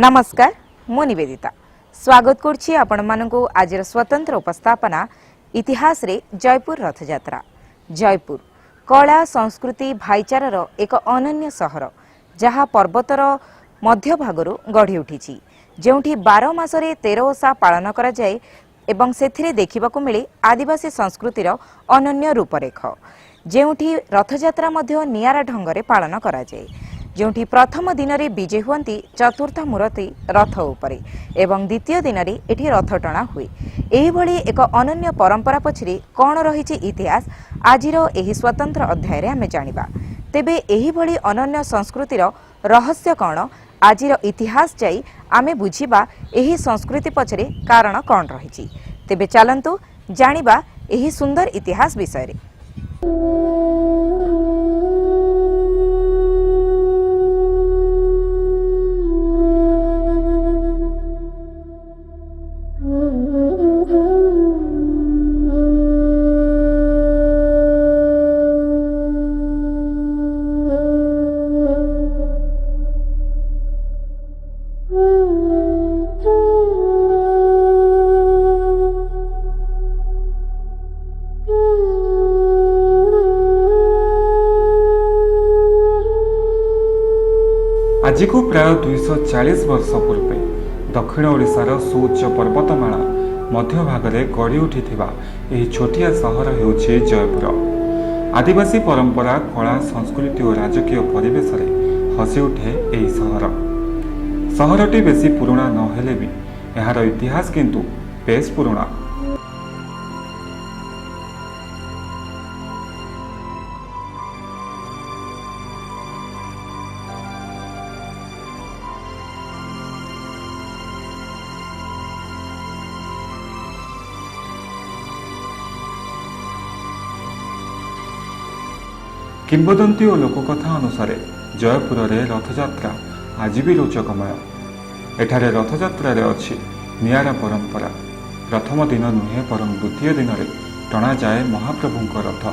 ନମସ୍କାର, ମୁଁ ନିବେଦିତା ସ୍ୱାଗତ କରୁଛି ଆପଣମାନଙ୍କୁ ଆଜିର ସ୍ୱତନ୍ତ୍ର ଉପସ୍ଥାପନା ଇତିହାସରେ ଜୟପୁର ରଥଯାତ୍ରା। ଜୟପୁର କଳା, ସଂସ୍କୃତି, ଭାଇଚାରାର ଏକ ଅନନ୍ୟ ସହର, ଯାହା ପର୍ବତର ମଧ୍ୟଭାଗରୁ ଗଢ଼ି ଉଠିଛି, ଯେଉଁଠି 12 ମାସରେ 13 ଓଷା ପାଳନ କରାଯାଏ ଏବଂ ସେଥିରେ ଦେଖିବାକୁ ମିଳେ ଆଦିବାସୀ ସଂସ୍କୃତିର ଅନନ୍ୟ ରୂପରେଖ, ଯେଉଁଠି ରଥଯାତ୍ରା ମଧ୍ୟ ନିଆରା ଢଙ୍ଗରେ ପାଳନ କରାଯାଏ, ଯେଉଁଠି ପ୍ରଥମ ଦିନରେ ବିଜେ ହୁଅନ୍ତି ଚତୁର୍ଦ୍ଧା ମୂର୍ତ୍ତି ରଥ ଉପରେ ଏବଂ ଦ୍ୱିତୀୟ ଦିନରେ ଏଠି ରଥ ଟଣା ହୁଏ। ଏହିଭଳି ଏକ ଅନନ୍ୟ ପରମ୍ପରା ପଛରେ କ'ଣ ରହିଛି ଇତିହାସ, ଆଜିର ଏହି ସ୍ୱତନ୍ତ୍ର ଅଧ୍ୟାୟରେ ଆମେ ଜାଣିବା। ତେବେ ଏହିଭଳି ଅନନ୍ୟ ସଂସ୍କୃତିର ରହସ୍ୟ କ'ଣ, ଆଜିର ଇତିହାସ ଯାଇ ଆମେ ବୁଝିବା ଏହି ସଂସ୍କୃତି ପଛରେ କାରଣ କ'ଣ ରହିଛି। ତେବେ ଚାଲନ୍ତୁ ଜାଣିବା ଏହି ସୁନ୍ଦର ଇତିହାସ ବିଷୟରେ। ଆଜିକୁ ପ୍ରାୟ 240 ବର୍ଷ ପୂର୍ବେ ଦକ୍ଷିଣ ଓଡ଼ିଶାର ସୁଉଚ୍ଚ ପର୍ବତମାଳା ମଧ୍ୟଭାଗରେ ଗଢ଼ି ଉଠିଥିବା ଏହି ଛୋଟିଆ ସହର ହେଉଛି ଜୟପୁର। ଆଦିବାସୀ ପରମ୍ପରା, କଳା, ସଂସ୍କୃତି ଓ ରାଜକୀୟ ପରିବେଶରେ ହସି ଉଠେ ଏହି ସହର। ସହରଟି ବେଶୀ ପୁରୁଣା ନହେଲେ ବି ଏହାର ଇତିହାସ କିନ୍ତୁ ବେଶ୍ ପୁରୁଣା। କିମ୍ବଦନ୍ତୀ ଓ ଲୋକକଥା ଅନୁସାରେ ଜୟପୁରରେ ରଥଯାତ୍ରା ଆଜି ବି ରୋଚକମୟ। ଏଠାରେ ରଥଯାତ୍ରାରେ ଅଛି ନିଆରା ପରମ୍ପରା। ପ୍ରଥମ ଦିନ ନୁହେଁ, ବରଂ ଦ୍ୱିତୀୟ ଦିନରେ ଟଣାଯାଏ ମହାପ୍ରଭୁଙ୍କ ରଥ।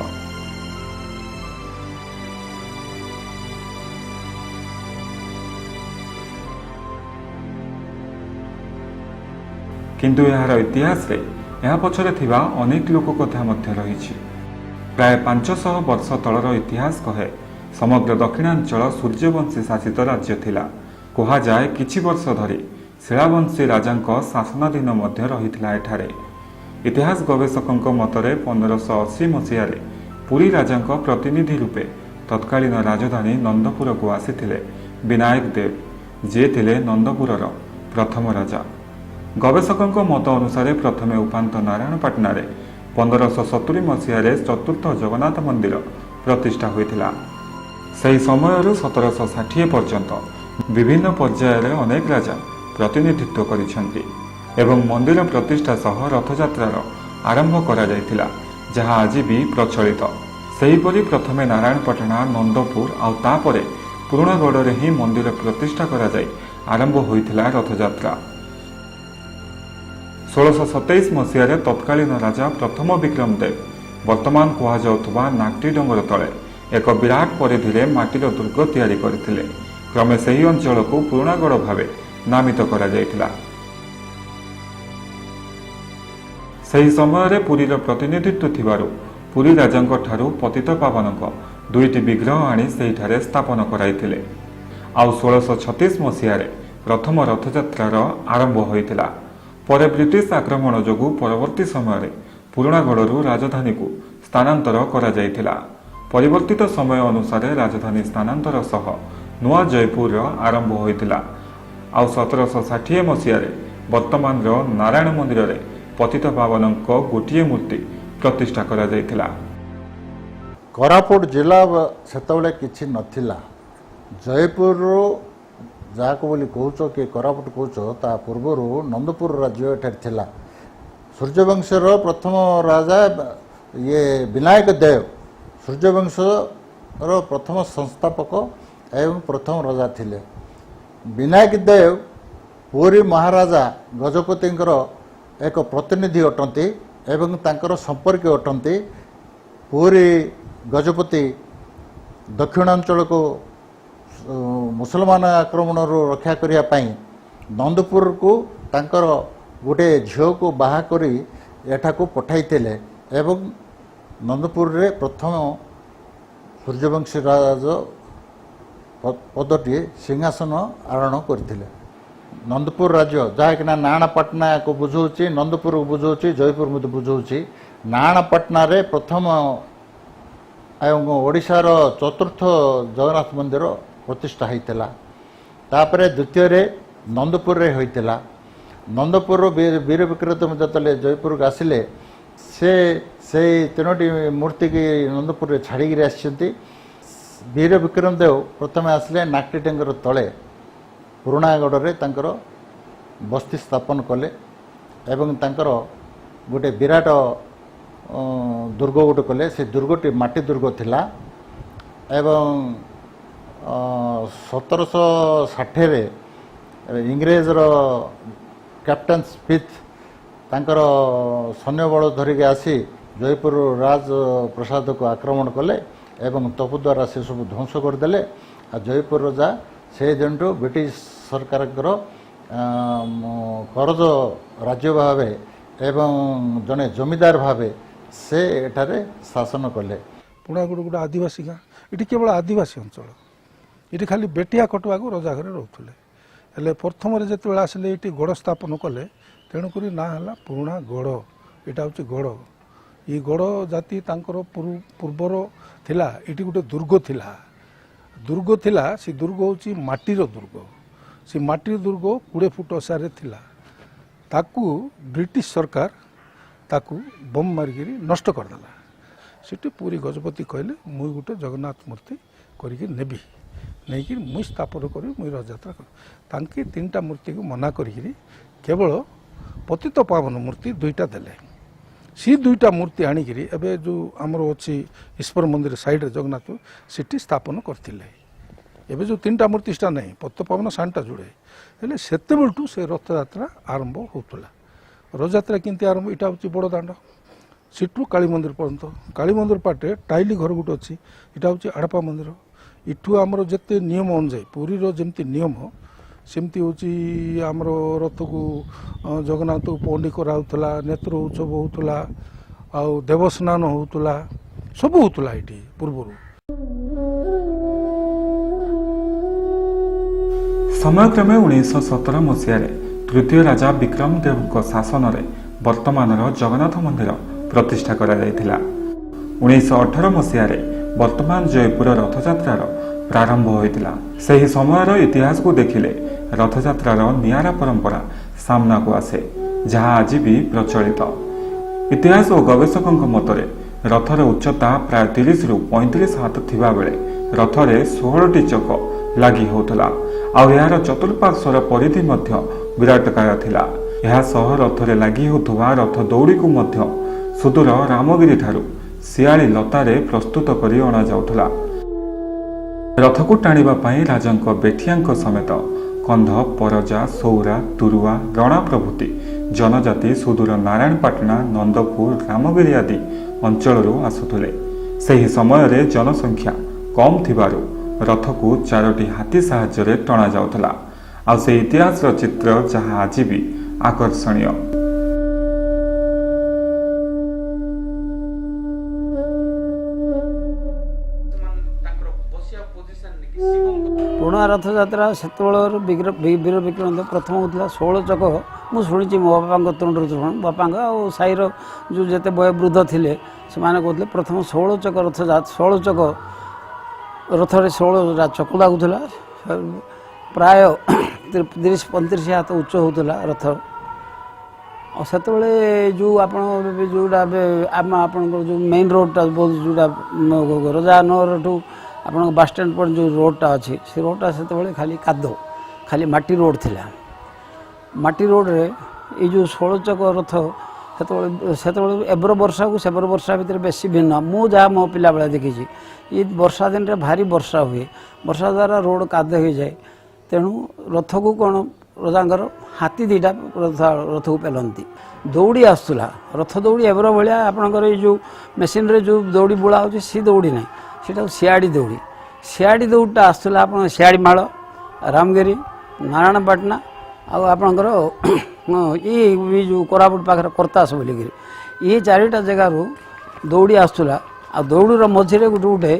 କିନ୍ତୁ ଏହାର ଇତିହାସରେ ଏହା ପଛରେ ଥିବା ଅନେକ ଲୋକକଥା ମଧ୍ୟ ରହିଛି। ପ୍ରାୟ 500 ବର୍ଷ ତଳର ଇତିହାସ କହେ, ସମଗ୍ର ଦକ୍ଷିଣାଞ୍ଚଳ ସୂର୍ଯ୍ୟବଂଶୀ ଶାସିତ ରାଜ୍ୟ ଥିଲା। କୁହାଯାଏ, କିଛି ବର୍ଷ ଧରି ଶିଳାବଂଶୀ ରାଜାଙ୍କ ଶାସନାଧୀନ ମଧ୍ୟ ରହିଥିଲା ଏଠାରେ। ଇତିହାସ ଗବେଷକଙ୍କ ମତରେ 1580 ମସିହାରେ ପୁରୀ ରାଜାଙ୍କ ପ୍ରତିନିଧି ରୂପେ ତତ୍କାଳୀନ ରାଜଧାନୀ ନନ୍ଦପୁରକୁ ଆସିଥିଲେ ବିନାୟକ ଦେବ, ଯିଏ ଥିଲେ ନନ୍ଦପୁରର ପ୍ରଥମ ରାଜା। ଗବେଷକଙ୍କ ମତ ଅନୁସାରେ ପ୍ରଥମେ ଉପାନ୍ତ ନାରାୟଣପାଟଣାରେ 1570 ମସିହାରେ ଚତୁର୍ଥ ଜଗନ୍ନାଥ ମନ୍ଦିର ପ୍ରତିଷ୍ଠା ହୋଇଥିଲା। ସେହି ସମୟରୁ 1760 ପର୍ଯ୍ୟନ୍ତ ବିଭିନ୍ନ ପର୍ଯ୍ୟାୟରେ ଅନେକ ରାଜା ପ୍ରତିନିଧିତ୍ୱ କରିଛନ୍ତି ଏବଂ ମନ୍ଦିର ପ୍ରତିଷ୍ଠା ସହ ରଥଯାତ୍ରାର ଆରମ୍ଭ କରାଯାଇଥିଲା, ଯାହା ଆଜି ବି ପ୍ରଚଳିତ। ସେହିପରି ପ୍ରଥମେ ନାରାୟଣପାଟଣା, ନନ୍ଦପୁର ଆଉ ତାପରେ ପୁରୁଣାଗଡ଼ରେ ହିଁ ମନ୍ଦିର ପ୍ରତିଷ୍ଠା କରାଯାଇ ଆରମ୍ଭ ହୋଇଥିଲା ରଥଯାତ୍ରା। 1627 ମସିହାରେ ତତ୍କାଳୀନ ରାଜା ପ୍ରଥମ ବିକ୍ରମ ଦେବ ବର୍ତ୍ତମାନ କୁହାଯାଉଥିବା ନାକଟି ଡଙ୍ଗର ତଳେ ଏକ ବିରାଟ ପରିଧିରେ ମାଟିର ଦୁର୍ଗ ତିଆରି କରିଥିଲେ। କ୍ରମେ ସେହି ଅଞ୍ଚଳକୁ ପୁରୁଣାଗଡ଼ ଭାବେ ନାମିତ କରାଯାଇଥିଲା। ସେହି ସମୟରେ ପୁରୀର ପ୍ରତିନିଧିତ୍ୱ ଥିବାରୁ ପୁରୀ ରାଜାଙ୍କ ଠାରୁ ପତିତ ପାବନଙ୍କ ଦୁଇଟି ବିଗ୍ରହ ଆଣି ସେହିଠାରେ ସ୍ଥାପନ କରାଇଥିଲେ। ଆଉ 1636 ମସିହାରେ ପ୍ରଥମ ରଥଯାତ୍ରାର ଆରମ୍ଭ ହୋଇଥିଲା। ପରେ ବ୍ରିଟିଶ ଆକ୍ରମଣ ଯୋଗୁଁ ପରବର୍ତ୍ତୀ ସମୟରେ ପୁରୁଣାଗଡ଼ରୁ ରାଜଧାନୀକୁ ସ୍ଥାନାନ୍ତର କରାଯାଇଥିଲା। ପରିବର୍ତ୍ତିତ ସମୟ ଅନୁସାରେ ରାଜଧାନୀ ସ୍ଥାନାନ୍ତର ସହ ନୂଆ ଜୟପୁରର ଆରମ୍ଭ ହୋଇଥିଲା। ଆଉ 1760 ମସିହାରେ ବର୍ତ୍ତମାନର ନାରାୟଣ ମନ୍ଦିରରେ ପତିତ ପାବନଙ୍କ ଗୋଟିଏ ମୂର୍ତ୍ତି ପ୍ରତିଷ୍ଠା କରାଯାଇଥିଲା। କୋରାପୁଟ ଜିଲ୍ଲା ସେତେବେଳେ କିଛି ନଥିଲା। ଜୟପୁରରୁ ଯାହାକୁ ବୋଲି କହୁଛ କି କୋରାପୁଟ କହୁଛ, ତା ପୂର୍ବରୁ ନନ୍ଦପୁର ରାଜ୍ୟ ଏଠାରେ ଥିଲା। ସୂର୍ଯ୍ୟବଂଶର ପ୍ରଥମ ରାଜା ଇଏ ବିନାୟକ ଦେବ ସୂର୍ଯ୍ୟବଂଶର ପ୍ରଥମ ସଂସ୍ଥାପକ ଏବଂ ପ୍ରଥମ ରାଜା ଥିଲେ। ବିନାୟକ ଦେବ ପୁରୀ ମହାରାଜା ଗଜପତିଙ୍କର ଏକ ପ୍ରତିନିଧି ଅଟନ୍ତି ଏବଂ ତାଙ୍କର ସମ୍ପର୍କୀୟ ଅଟନ୍ତି। ପୁରୀ ଗଜପତି ଦକ୍ଷିଣାଞ୍ଚଳକୁ ମୁସଲମାନ ଆକ୍ରମଣରୁ ରକ୍ଷା କରିବା ପାଇଁ ନନ୍ଦପୁରକୁ ତାଙ୍କର ଗୋଟେ ଝିଅକୁ ବାହା କରି ଏଠାକୁ ପଠାଇଥିଲେ ଏବଂ ନନ୍ଦପୁରରେ ପ୍ରଥମ ସୂର୍ଯ୍ୟବଂଶୀ ରାଜ ପଦଟି ସିଂହାସନ ଆରୋହଣ କରିଥିଲେ। ନନ୍ଦପୁର ରାଜ୍ୟ ଯାହାକିନା ନାରାୟଣପାଟଣାକୁ ବୁଝାଉଛି, ନନ୍ଦପୁରକୁ ବୁଝାଉଛି, ଜୟପୁର ମଧ୍ୟ ବୁଝାଉଛି। ନାରାୟଣପାଟଣାରେ ପ୍ରଥମ ଏବଂ ଓଡ଼ିଶାର ଚତୁର୍ଥ ଜଗନ୍ନାଥ ମନ୍ଦିର ପ୍ରତିଷ୍ଠା ହୋଇଥିଲା। ତାପରେ ଦ୍ୱିତୀୟରେ ନନ୍ଦପୁରରେ ହୋଇଥିଲା। ନନ୍ଦପୁରରୁ ବୀର ବିକ୍ରମ ଯେତେବେଳେ ଜୟପୁରକୁ ଆସିଲେ, ସେ ସେଇ ତିନୋଟି ମୂର୍ତ୍ତିକି ନନ୍ଦପୁରରେ ଛାଡ଼ିକିରି ଆସିଛନ୍ତି। ବୀର ବିକ୍ରମ ଦେବ ପ୍ରଥମେ ଆସିଲେ ନାକଟିଟେଙ୍ଗର ତଳେ ପୁରୁଣାଗଡ଼ରେ ତାଙ୍କର ବସ୍ତି ସ୍ଥାପନ କଲେ ଏବଂ ତାଙ୍କର ଗୋଟେ ବିରାଟ ଦୁର୍ଗ ଗୋଟେ କଲେ। ସେ ଦୁର୍ଗଟି ମାଟି ଦୁର୍ଗ ଥିଲା ଏବଂ 1760ରେ ଇଂରେଜର କ୍ୟାପ୍ଟେନ୍ ସ୍ମିଥ୍ ତାଙ୍କର ସୈନ୍ୟବଳ ଧରିକି ଆସି ଜୟପୁର ରାଜ ପ୍ରସାଦକୁ ଆକ୍ରମଣ କଲେ ଏବଂ ତୋପ ଦ୍ୱାରା ସେସବୁ ଧ୍ୱଂସ କରିଦେଲେ। ଆଉ ଜୟପୁର ରଜା ସେ ଦିନଠୁ ବ୍ରିଟିଶ ସରକାରଙ୍କର କରଜ ରାଜ୍ୟ ଭାବେ ଏବଂ ଜଣେ ଜମିଦାର ଭାବେ ସେ ଏଠାରେ ଶାସନ କଲେ। ପୁରୁଣାଗଡ଼ ଗୋଟେ ଆଦିବାସୀ ଗାଁ। ଏଠି କେବଳ ଆଦିବାସୀ ଅଞ୍ଚଳ। ଏଠି ଖାଲି ବେଟିଆ କଟୁଆକୁ ରଜା ଘରେ ରହୁଥିଲେ। ହେଲେ ପ୍ରଥମରେ ଯେତେବେଳେ ଆସିଲେ, ଏଠି ଗଡ଼ ସ୍ଥାପନ କଲେ, ତେଣୁକରି ନାଁ ହେଲା ପୁରୁଣା ଗଡ଼। ଏଇଟା ହେଉଛି ଗଡ଼। ଏଇ ଗଡ଼ ଜାତି ତାଙ୍କର ପୂର୍ବର ଥିଲା। ଏଠି ଗୋଟେ ଦୁର୍ଗ ଥିଲା, ଦୁର୍ଗ ଥିଲା। ସେ ଦୁର୍ଗ ହେଉଛି ମାଟିର ଦୁର୍ଗ। ସେ ମାଟିର ଦୁର୍ଗ 20 ଫୁଟ ଓସାରରେ ଥିଲା। ତାକୁ ବ୍ରିଟିଶ ସରକାର ତାକୁ ବମ୍ ମାରିକିରି ନଷ୍ଟ କରିଦେଲା। ସେଠି ପୁରୀ ଗଜପତି କହିଲେ, ମୁଇଁ ଗୋଟେ ଜଗନ୍ନାଥ ମୂର୍ତ୍ତି କରିକି ନେବି, ନେଇକିରି ମୁଇଁ ସ୍ଥାପନ କରିବି, ମୁଇଁ ରଥଯାତ୍ରା କରିବି। ତାଙ୍କେ ତିନିଟା ମୂର୍ତ୍ତିକୁ ମନା କରିକିରି କେବଳ ପତିତ ପାବନ ମୂର୍ତ୍ତି ଦୁଇଟା ଦେଲେ। ସେ ଦୁଇଟା ମୂର୍ତ୍ତି ଆଣିକିରି ଏବେ ଯେଉଁ ଆମର ଅଛି ଈଶ୍ୱର ମନ୍ଦିର ସାଇଡ଼ରେ ଜଗନ୍ନାଥ, ସେଠି ସ୍ଥାପନ କରିଥିଲେ। ଏବେ ଯେଉଁ ତିନିଟା ମୂର୍ତ୍ତି ସେଟା ନାହିଁ, ପତିତ ପାବନ ସାନଟା ଯୋଡ଼େ। ହେଲେ ସେତେବେଳଠୁ ସେ ରଥଯାତ୍ରା ଆରମ୍ଭ ହେଉଥିଲା। ରଥଯାତ୍ରା କେମିତି ଆରମ୍ଭ? ଏଇଟା ହେଉଛି ବଡ଼ ଦାଣ୍ଡ, ସେଠୁ କାଳୀ ମନ୍ଦିର ପର୍ଯ୍ୟନ୍ତ। କାଳୀ ମନ୍ଦିର ପାଟେ ଟାଇଲି ଘର ଗୋଟେ ଅଛି, ଏଇଟା ହେଉଛି ଆଡ଼ପା ମନ୍ଦିର। ଏଠୁ ଆମର ଯେତେ ନିୟମ ଅନୁଯାୟୀ, ପୁରୀର ଯେମିତି ନିୟମ ସେମିତି ହେଉଛି ଆମର ରଥକୁ ଜଗନ୍ନାଥକୁ ପହଣ୍ଡି କରାହେଉଥିଲା, ନେତ୍ର ଉତ୍ସବ ହେଉଥିଲା, ଆଉ ଦେବସ୍ନାନ ହେଉଥିଲା, ସବୁ ହେଉଥିଲା ଏଇଠି ପୂର୍ବରୁ। ସମୟକ୍ରମେ 1917 ମସିହାରେ ତୃତୀୟ ରାଜା ବିକ୍ରମ ଦେବଙ୍କ ଶାସନରେ ବର୍ତ୍ତମାନର ଜଗନ୍ନାଥ ମନ୍ଦିର ପ୍ରତିଷ୍ଠା କରାଯାଇଥିଲା। 1918 ମସିହାରେ ବର୍ତ୍ତମାନ ଜୟପୁର ରଥଯାତ୍ରାର ପ୍ରାରମ୍ଭ ହୋଇଥିଲା। ସେହି ସମୟର ଇତିହାସକୁ ଦେଖିଲେ ରଥଯାତ୍ରାର ନିଆରା ପରମ୍ପରା ସାମ୍ନାକୁ ଆସେ, ଯାହା ଆଜି ବି ପ୍ରଚଳିତ। ଇତିହାସ ଓ ଗବେଷକଙ୍କ ମତରେ ରଥର ଉଚ୍ଚତା ପ୍ରାୟ 30ରୁ 35 ହାତ ଥିବାବେଳେ ରଥରେ 16ଟି ଚକ ଲାଗି ହେଉଥିଲା। ଆଉ ଏହାର ଚତୁଃପାର୍ଶ୍ୱର ପରିଧି ମଧ୍ୟ ବିରାଟକାୟ ଥିଲା। ଏହା ସହ ରଥରେ ଲାଗି ହେଉଥିବା ରଥ ଦଉଡ଼ିକୁ ମଧ୍ୟ ସୁଦୂର ରାମଗିରି ଠାରୁ ଶିଆଳି ଲତାରେ ପ୍ରସ୍ତୁତ କରି ଅଣାଯାଉଥିଲା। ରଥକୁ ଟାଣିବା ପାଇଁ ରାଜାଙ୍କ ବେଠିଆଙ୍କ ସମେତ କନ୍ଧ, ପରଜା, ସୌରା, ତୁରୁଆ, ରଣା ପ୍ରଭୃତି ଜନଜାତି ସୁଦୂର ନାରାୟଣପାଟଣା, ନନ୍ଦପୁର, ରାମଗିରି ଆଦି ଅଞ୍ଚଳରୁ ଆସୁଥିଲେ। ସେହି ସମୟରେ ଜନସଂଖ୍ୟା କମ୍ ଥିବାରୁ ରଥକୁ ଚାରୋଟି ହାତୀ ସାହାଯ୍ୟରେ ଟଣାଯାଉଥିଲା। ଆଉ ସେ ଇତିହାସର ଚିତ୍ର ଯାହା ଆଜି ବି ଆକର୍ଷଣୀୟ। ପୁରୁଣା ରଥଯାତ୍ରା ସେତେବେଳର ବୀର ବିକ୍ରମ ପ୍ରଥମ ହେଉଥିଲା 16 ଚକ। ମୁଁ ଶୁଣିଛି ମୋ ବାପାଙ୍କ ତୁଣ୍ଡରୁ, ବାପାଙ୍କ ଆଉ ସାହିର ଯେଉଁ ଯେତେ ବୟୋବୃଦ୍ଧ ଥିଲେ, ସେମାନେ କହୁଥିଲେ ପ୍ରଥମ 16 ଚକ ରଥ, 16 ଚକ ରଥରେ 16 ଚକ ଲାଗୁଥିଲା। ପ୍ରାୟ 30 35 ହାତ ଉଚ୍ଚ ହେଉଥିଲା ରଥ। ଆଉ ସେତେବେଳେ ଯେଉଁ ଆପଣ ଏବେ ଯେଉଁଟା ଏବେ ଆମ ଆପଣଙ୍କର ଯେଉଁ ମେନ୍ ରୋଡ଼ଟା ବହୁତ ଯେଉଁଟା ରଜାନଗରଠୁ ଆପଣଙ୍କ ବାସଷ୍ଟାଣ୍ଡ ପର୍ଯ୍ୟନ୍ତ ଯେଉଁ ରୋଡ଼ଟା ଅଛି, ସେ ରୋଡ଼ଟା ସେତେବେଳେ ଖାଲି କାଦୁଅ, ଖାଲି ମାଟି ରୋଡ଼ ଥିଲା। ମାଟି ରୋଡ଼ରେ ଏଇ ଯେଉଁ 16 ଚକ ରଥ ସେତେବେଳେ ଏବର ବର୍ଷାକୁ ସେବର ବର୍ଷା ଭିତରେ ବେଶୀ ଭିନ୍ନ। ମୁଁ ଯାହା ମୋ ପିଲାବେଳେ ଦେଖିଛି, ଏଇ ବର୍ଷା ଦିନରେ ଭାରି ବର୍ଷା ହୁଏ। ବର୍ଷା ଦ୍ୱାରା ରୋଡ଼ କାଦୁଅ ହେଇଯାଏ। ତେଣୁ ରଥକୁ କ'ଣ ରଜାଙ୍କର ହାତୀ ଦୁଇଟା ରଥକୁ ପେଲନ୍ତି। ଦଉଡ଼ି ଆସୁଥିଲା, ରଥ ଦଉଡ଼ି। ଏବର ଭଳିଆ ଆପଣଙ୍କର ଏଇ ଯେଉଁ ମେସିନରେ ଯେଉଁ ଦଉଡ଼ି ବୁଳା ହେଉଛି, ସେ ଦଉଡ଼ି ନାହିଁ। ସେଇଟା ଶିଆଡ଼ି ଦଉଡ଼ି। ଶିଆଡ଼ି ଦଉଡ଼ିଟା ଆସୁଥିଲା ଆପଣ ଶିଆଡ଼ିମାଳ, ରାମଗିରି, ନାରାୟଣପାଟଣା। ଆଉ ଆପଣଙ୍କର ଇଏ ଯେଉଁ କୋରାପୁଟ ପାଖରେ କର୍ତ୍ତାସ ବୋଲିକିରି, ଇଏ 4ଟା ଜାଗାରୁ ଦୌଡ଼ି ଆସୁଥିଲା। ଆଉ ଦୌଡ଼ିର ମଝିରେ ଗୋଟେ ଗୋଟେ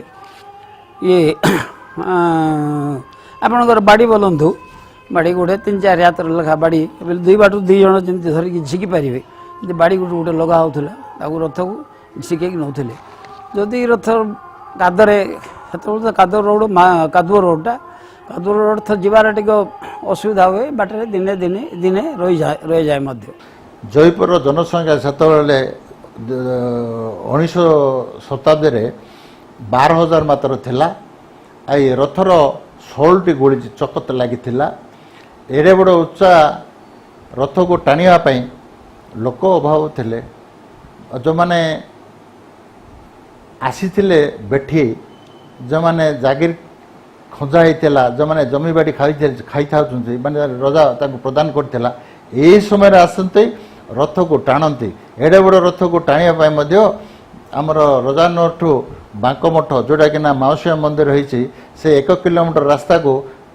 ଇଏ ଆପଣଙ୍କର ବାଡ଼ି ବୋଲନ୍ତୁ, ବାଡ଼ି ଗୋଟେ 3-4 ହାତର ଲେଖା ବାଡ଼ି, ଦୁଇ ବାଟରୁ 2 ଜଣ ଯେମିତି ଧରିକି ଝିକି ପାରିବେ, ଏମିତି ବାଡ଼ି ଗୋଟେ ଗୋଟେ ଲଗା ହେଉଥିଲା, ତାକୁ ରଥକୁ ଝିକେଇକି ନେଉଥିଲେ। ଯଦି ରଥ କାଦରେ, ସେତେବେଳେ ତ କାଦୁଅ ରୋଡ଼, କାଦୁଅ ରୋଡ଼ଟା, କାଦୁଅ ରୋଡ଼ ତ ଯିବାର ଟିକେ ଅସୁବିଧା ହୁଏ, ବାଟରେ ଦିନେ ଦିନେ ଦିନେ ରହିଯାଏ ମଧ୍ୟ। ଜୟପୁରର ଜନସଂଖ୍ୟା ସେତେବେଳେ 19 ଶତାବ୍ଦୀରେ 12,000 ମାତ୍ର ଥିଲା। ଆଉ ଏ ରଥର 16ଟି ଗୋଳି ଚକତ ଲାଗିଥିଲା। ଏଡ଼େ ବଡ଼ ଉଚ୍ଚା ରଥକୁ ଟାଣିବା ପାଇଁ ଲୋକ ଅଭାବ ଥିଲେ। ଯେଉଁମାନେ ଆସିଥିଲେ ବେଠି, ଯେଉଁମାନେ ଜାଗିର ଖଞ୍ଜା ହେଇଥିଲା, ଯେଉଁମାନେ ଜମିବାଡ଼ି ଖାଇଥାଉଛନ୍ତି, ମାନେ ରଜା ତାଙ୍କୁ ପ୍ରଦାନ କରିଥିଲା, ଏହି ସମୟରେ ଆସନ୍ତି, ରଥକୁ ଟାଣନ୍ତି। ଏଡ଼େ ବଡ଼ ରଥକୁ ଟାଣିବା ପାଇଁ ମଧ୍ୟ ଆମର ରଜାନଠୁ ବାଙ୍କମଠ, ଯେଉଁଟାକି ନା ମାଉସୀ ମନ୍ଦିର ହେଇଛି, ସେ 1 କିଲୋମିଟର ରାସ୍ତାକୁ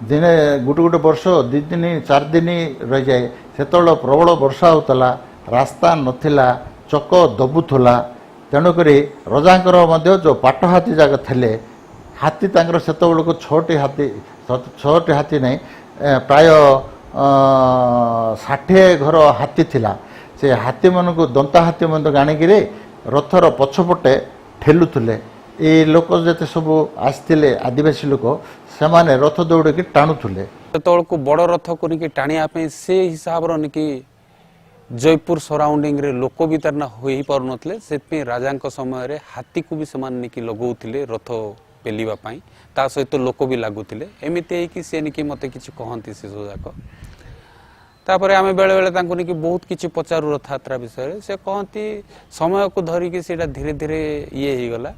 ଦିନେ ଗୋଟେ ଗୋଟେ ବର୍ଷ 2 ଦିନ 4 ଦିନ ରହିଯାଏ। ସେତେବେଳେ ପ୍ରବଳ ବର୍ଷା ହେଉଥିଲା, ରାସ୍ତା ନଥିଲା, ଚକ ଦବୁଥିଲା। ତେଣୁକରି ରଜାଙ୍କର ମଧ୍ୟ ଯେଉଁ ପାଟ ହାତୀ ଯାକ ଥିଲେ, ହାତୀ ତାଙ୍କର ସେତେବେଳକୁ 6ଟି ହାତୀ, 6ଟି ହାତୀ ନାହିଁ, ପ୍ରାୟ 60 ଘର ହାତୀ ଥିଲା। ସେ ହାତୀମାନଙ୍କୁ, ଦନ୍ତା ହାତୀମାନଙ୍କୁ ଆଣିକିରି ରଥର ପଛପଟେ ଠେଲୁଥିଲେ। ଏଇ ଲୋକ ଯେତେ ସବୁ ଆସିଥିଲେ ଆଦିବାସୀ ଲୋକ, ସେମାନେ ରଥ ଦୌଡ଼ିକି ଟାଣୁଥିଲେ। ସେତେବେଳକୁ ବଡ଼ ରଥକୁ ନେଇକି ଟାଣିବା ପାଇଁ ସେ ହିସାବର ନେଇକି ଜୟପୁର ସରାଉଣ୍ଡିଂରେ ଲୋକ ବି ତାର ନା ହୋଇପାରୁନଥିଲେ। ସେଥିପାଇଁ ରାଜାଙ୍କ ସମୟରେ ହାତୀକୁ ବି ସେମାନେ ନେଇକି ଲଗାଉଥିଲେ ରଥ ପେଲିବା ପାଇଁ, ତା ସହିତ ଲୋକ ବି ଲାଗୁଥିଲେ। ଏମିତି ହେଇକି ସେ ନେଇକି ମୋତେ କିଛି କହନ୍ତି ସେସବୁ ଯାକ। ତାପରେ ଆମେ ବେଳେବେଳେ ତାଙ୍କୁ ନେଇକି ବହୁତ କିଛି ପଚାରୁ ରଥଯାତ୍ରା ବିଷୟରେ। ସେ କହନ୍ତି ସମୟକୁ ଧରିକି ସେଇଟା ଧୀରେ ଧୀରେ ଇଏ ହେଇଗଲା।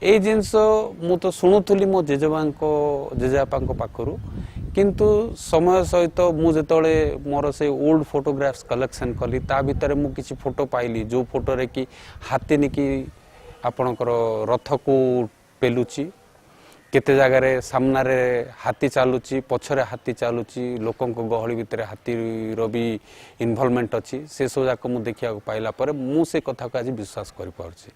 ଏଇ ଜିନିଷ ମୁଁ ତ ଶୁଣୁଥିଲି ମୋ ଜେଜେବାପାଙ୍କ ପାଖରୁ, କିନ୍ତୁ ସମୟ ସହିତ ମୁଁ ଯେତେବେଳେ ମୋର ସେ ଓଲ୍ଡ ଫଟୋଗ୍ରାଫ୍ସ କଲେକ୍ସନ୍ କଲି, ତା ଭିତରେ ମୁଁ କିଛି ଫଟୋ ପାଇଲି, ଯେଉଁ ଫଟୋରେ କି ହାତୀ ନେଇକି ଆପଣଙ୍କର ରଥକୁ ପେଲୁଛି, କେତେ ଜାଗାରେ ସାମ୍ନାରେ ହାତୀ ଚାଲୁଛି, ପଛରେ ହାତୀ ଚାଲୁଛି, ଲୋକଙ୍କ ଗହଳି ଭିତରେ ହାତୀର ବି ଇନଭଲଭମେଣ୍ଟ ଅଛି। ସେସବୁ ଯାକ ମୁଁ ଦେଖିବାକୁ ପାଇଲା ପରେ ମୁଁ ସେ କଥାକୁ ଆଜି ବିଶ୍ୱାସ କରିପାରୁଛି।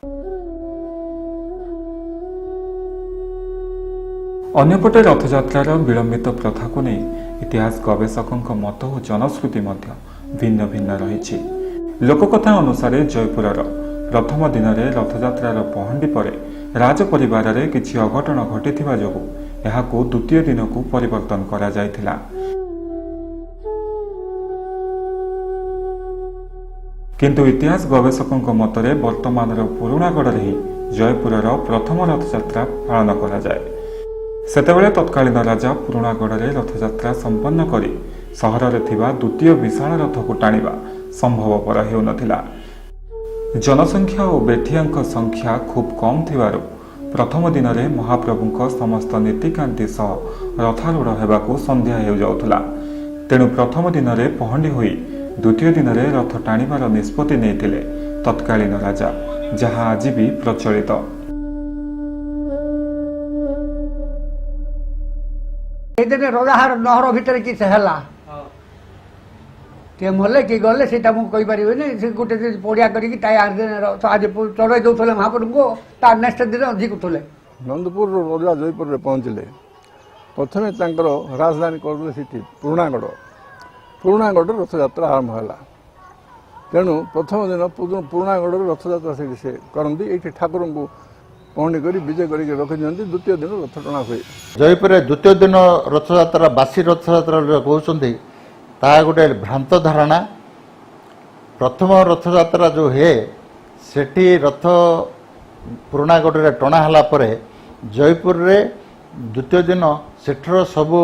ଅନ୍ୟପଟେ ରଥଯାତ୍ରାର ବିଳମ୍ବିତ ପ୍ରଥାକୁ ନେଇ ଇତିହାସ ଗବେଷକଙ୍କ ମତ ଓ ଜନଶ୍ରୁତି ମଧ୍ୟ ଭିନ୍ନ ଭିନ୍ନ ରହିଛି। ଲୋକକଥା ଅନୁସାରେ ଜୟପୁରର ପ୍ରଥମ ଦିନରେ ରଥଯାତ୍ରାର ପହଣ୍ଡି ପରେ ରାଜପରିବାରରେ କିଛି ଅଘଟଣ ଘଟିଥିବା ଯୋଗୁଁ ଏହାକୁ ଦ୍ୱିତୀୟ ଦିନକୁ ପରିବର୍ତ୍ତନ କରାଯାଇଥିଲା। କିନ୍ତୁ ଇତିହାସ ଗବେଷକଙ୍କ ମତରେ ବର୍ତ୍ତମାନର ପୁରୁଣାଗଡ଼ରେ ହିଁ ଜୟପୁରର ପ୍ରଥମ ରଥଯାତ୍ରା ପାଳନ କରାଯାଏ। ସେତେବେଳେ ତତ୍କାଳୀନ ରାଜା ପୁରୁଣାଗଡ଼ରେ ରଥଯାତ୍ରା ସମ୍ପନ୍ନ କରି ସହରରେ ଥିବା ଦ୍ୱିତୀୟ ବିଶାଳ ରଥକୁ ଟାଣିବା ସମ୍ଭବପର ହେଉନଥିଲା। ଜନସଂଖ୍ୟା ଓ ବେଠିଆଙ୍କ ସଂଖ୍ୟା ଖୁବ୍ କମ୍ ଥିବାରୁ ପ୍ରଥମ ଦିନରେ ମହାପ୍ରଭୁଙ୍କ ସମସ୍ତ ନୀତିକାନ୍ତି ସହ ରଥାରୂଢ଼ ହେବାକୁ ସନ୍ଧ୍ୟା ହେଉଯାଉଥିଲା। ତେଣୁ ପ୍ରଥମ ଦିନରେ ପହଣ୍ଡି ହୋଇ ଦ୍ୱିତୀୟ ଦିନରେ ରଥ ଟାଣିବାର ନିଷ୍ପତ୍ତି ନେଇଥିଲେ ତତ୍କାଳୀନ ରାଜା, ଯାହା ଆଜି ବି ପ୍ରଚଳିତ। ସେଇଦିନ ରଜାହାର ନହର ଭିତରେ କିଛି ହେଲା, କିଏ ମଲେ କି ଗଲେ ସେଇଟା ମୁଁ କହିପାରିବିନି। ସେ ଗୋଟେ ଦିନ ପଡ଼ିଆ କରିକି ତା ଆର ଦିନ ରଥ ଆଜି ଚଢ଼େଇ ଦେଉଥିଲେ ମହାପ୍ରଭୁଙ୍କୁ, ତା ନେକ୍ସଟ ଦିନ ଝିକୁଥିଲେ। ନନ୍ଦପୁରରୁ ରଜା ଜୟପୁରରେ ପହଞ୍ଚିଲେ। ପ୍ରଥମେ ତାଙ୍କର ରାଜଧାନୀ କରୁଥିଲେ ସେଠି ପୁରୁଣାଗଡ଼। ପୁରୁଣାଗଡ଼ରେ ରଥଯାତ୍ରା ଆରମ୍ଭ ହେଲା। ତେଣୁ ପ୍ରଥମ ଦିନ ପୁରୁଣାଗଡ଼ରେ ରଥଯାତ୍ରା ସେଠି ସେ କରନ୍ତି। ଏଇଠି ଠାକୁରଙ୍କୁ ପହଣ୍ଡି କରି ବିଜେ କରିକି ରଖିଦିଅନ୍ତି। ଦ୍ୱିତୀୟ ଦିନ ରଥ ଟଣା ହୁଏ। ଜୟପୁରରେ ଦ୍ୱିତୀୟ ଦିନ ରଥଯାତ୍ରା, ବାସି ରଥଯାତ୍ରା ଯୋଉ କହୁଛନ୍ତି, ତାହା ଗୋଟେ ଭ୍ରାନ୍ତ ଧାରଣା। ପ୍ରଥମ ରଥଯାତ୍ରା ଯୋଉ ହୁଏ, ସେଠି ରଥ ପୁରୁଣାଗଡ଼ରେ ଟଣା ହେଲା ପରେ ଜୟପୁରରେ ଦ୍ୱିତୀୟ ଦିନ ସେଠାର ସବୁ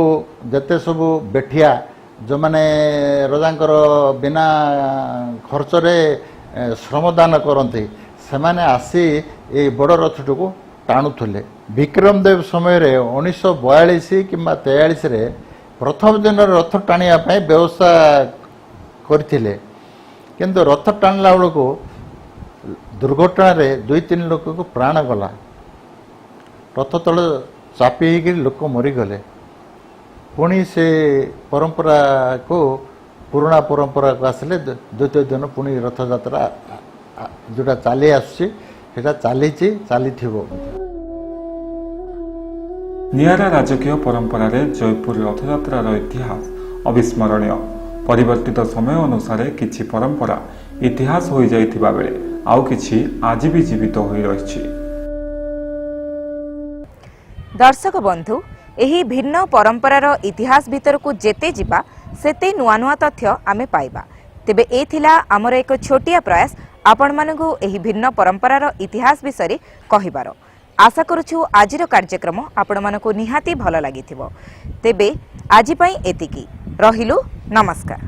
ଯେତେ ସବୁ ବେଠିଆ, ଯେଉଁମାନେ ରଜାଙ୍କର ବିନା ଖର୍ଚ୍ଚରେ ଶ୍ରମଦାନ କରନ୍ତି, ସେମାନେ ଆସି ଏଇ ବଡ଼ ରଥଟିକୁ ଟାଣୁଥିଲେ। ବିକ୍ରମ ଦେବ ସମୟରେ 1942 କିମ୍ବା 43ରେ ପ୍ରଥମ ଦିନରେ ରଥ ଟାଣିବା ପାଇଁ ବ୍ୟବସ୍ଥା କରିଥିଲେ, କିନ୍ତୁ ରଥ ଟାଣିଲା ବେଳକୁ ଦୁର୍ଘଟଣାରେ 2-3 ଲୋକକୁ ପ୍ରାଣ ଗଲା। ରଥ ତଳେ ଚାପି ହେଇକିରି ଲୋକ ମରିଗଲେ। ପୁଣି ସେ ପରମ୍ପରାକୁ ପୁରୁଣା ପରମ୍ପରାକୁ ଆସିଲେ ଦ୍ୱିତୀୟ ଦିନ ପୁଣି ରଥଯାତ୍ରା ଯେଉଁଟା ଚାଲି ଆସୁଛି ସେଇଟା ଚାଲିଛି, ଚାଲିଥିବ। ନିଆରା ରାଜକୀୟ ପରମ୍ପରାରେ ଜୟପୁର ରଥଯାତ୍ରାର ଇତିହାସ ଅବିସ୍ମରଣୀୟ। ପରିବର୍ତ୍ତିତ ସମୟ ଅନୁସାରେ କିଛି ପରମ୍ପରା ଇତିହାସ ହୋଇଯାଇଥିବା ବେଳେ ଆଉ କିଛି ଆଜି ବି ଜୀବିତ ହୋଇ ରହିଛି। ଦର୍ଶକ ବନ୍ଧୁ, ଏହି ଭିନ୍ନ ପରମ୍ପରାର ଇତିହାସ ଭିତରକୁ ଯେତେ ଯିବା, ସେତେ ନୂଆ ନୂଆ ତଥ୍ୟ ଆମେ ପାଇବା। ତେବେ ଏ ଥିଲା ଆମର ଏକ ଛୋଟିଆ ପ୍ରୟାସ ଆପଣମାନଙ୍କୁ ଏହି ଭିନ୍ନ ପରମ୍ପରାର ଇତିହାସ ବିଷୟରେ କହିବାର। ଆଶା କରୁଛୁ ଆଜିର କାର୍ଯ୍ୟକ୍ରମ ଆପଣମାନଙ୍କୁ ନିହାତି ଭଲ ଲାଗିଥିବ। ତେବେ ଆଜି ପାଇଁ ଏତିକି ରହିଲୁ, ନମସ୍କାର।